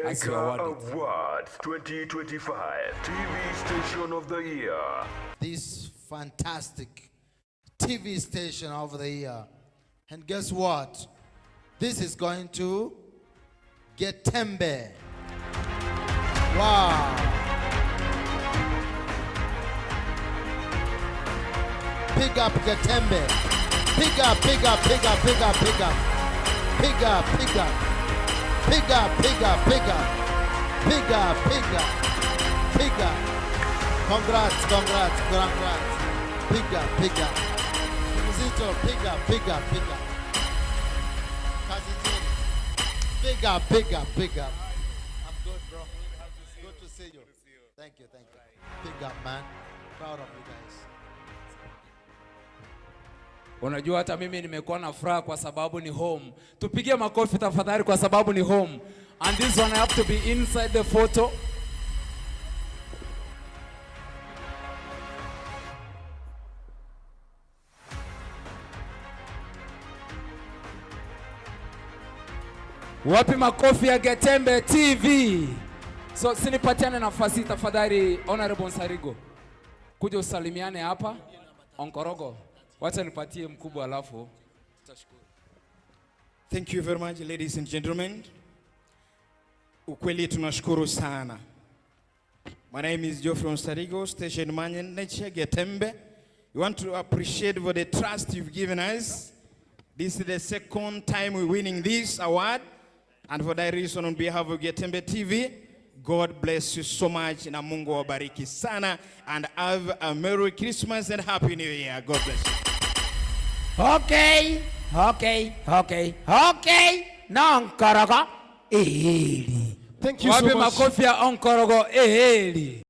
As you Mega award it. Awards 2025 TV Station of the Year. This fantastic TV station of the year. And guess what? This is going to Getembe. Wow. Pick up Getembe. Pick up, pick up, pick up, pick up, pick up. Pick up, pick up. Pick up, pick up, pick up. Pick up, pick up. Pick up. Congrats, congrats, congrats. Pick up, pick up. Mzito, pick up, pick up, pick up. Kazi nzuri. Pick up, pick up, pick up. I'm good, bro. Good to see you. Thank you, thank you. Pick up, man. Proud of you guys. Unajua hata mimi nimekuwa na furaha kwa sababu ni home. Tupigie makofi tafadhali kwa sababu ni home. And this one I have to be inside the photo. Wapi makofi ya Getembe TV? So sinipatiane nafasi tafadhali, Honorable Nsarigo. Kuja usalimiane hapa. Onkorogo. Wacha nipatie mkubwa alafu tutashukuru. Thank you very much, ladies and gentlemen. Ukweli tunashukuru sana. My name is Geoffrey Onsarigo, station manager, Getembe. We want to appreciate for the trust you've given us. This is the second time we're winning this award. And for that reason, on behalf of Getembe TV, God bless you so much na Mungu awabariki sana and have a Merry Christmas and Happy New Year. God bless you. Okay. Nonkorogo. Eheri. Thank you Wapi so much. makofi ya Onkorogo eheri.